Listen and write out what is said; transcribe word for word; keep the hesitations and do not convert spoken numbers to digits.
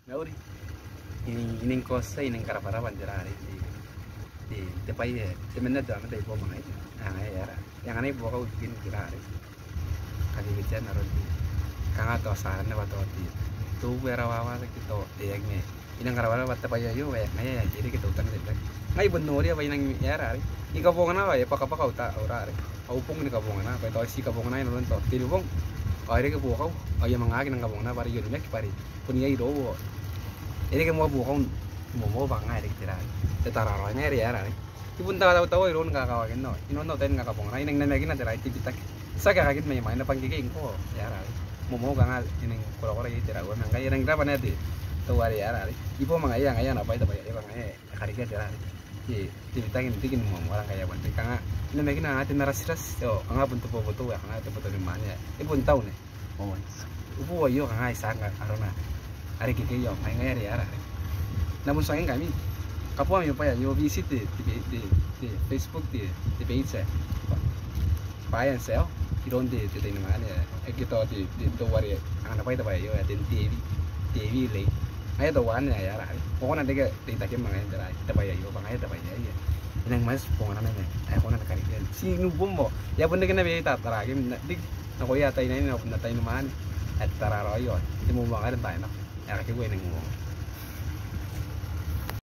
Mauri. I ning, I ning kaotia, I ning karabwarabwa n te rarei, te, te, te bwai ae temanna te aomata i Boo ma ngaia. Ngaia ae e a rarei. E anganai buokau ibukin te rarei. Kakeketean aron te, kanga tao ti a aranna bwa tao te, te ubu ae rawawata ke tao te, e aki, ma I nang karabwarabwa bwa te bwai aio, e, ngaia ae e reke teutana te bwai. Ngai I bon noria bwa I nang, e a rarei, I kabongana ao e bwakabwaka au ta, au rarei. Au bong ni kabongana, bwa tao ti kabongana inanon tao tenibong. Ao e reke buokau, ao I a manga aki nang kabongana bwa are I onimaki bwa are bon iai irou. E reke moa buokau ni momoa bwa kanga e reke te rarei, te tararaoi, ngaia are e a rarei. I bon tatautaua iroun kakawakin nao, inanon au tai ni kakabongana, I nang namakina te rarei, te bitaki. Tiaki aekakin mai mwaina bwa ngkekei ngkoa, e a rarei. Momoa kanga e nang korakora iai te rarei, ma ngkai e nang rabwa naba te, teuare e a rarei. I Boo ma ngaia, ngaia ana bwai te bwai ae bwa ngaia e karekea te rarei. Te, te bitaki n riki ni moamoa ngkai e a bon reke, kanga I namakina kanga te maratirati, ao kanga bon te boboto, kanga te boto ni mwaane, e bon taune. Ao ubu aio kanga I tia n arona are kekei ao ngaia are e a rarei. N na bon tuangingkami, kaboa ami bwai aio, visit te, te, te, te Facebook, te, te page ae Buy and Sell iroun te, te teinimwaane ae, e, ke tao te, te, teuare angana bwai te bwai aio, ae Tevi, Tevi Lei. Ngaia teuanne ae e a rarei. Ko kona n reke reitakim ma ngaia n te rarei, te bwai aio, bwa ngaia te bwai ae e a nang mwaiti bonganana ma ae e kona ni karekea. Ti n ubo moa, e a bon reke naba iai tatarakim, n na riki nakoia ataeinnaine ao n ataeinimwaane ae te tararaoi ao te momoa ngare n taai nako. E a kakeua e nang moa.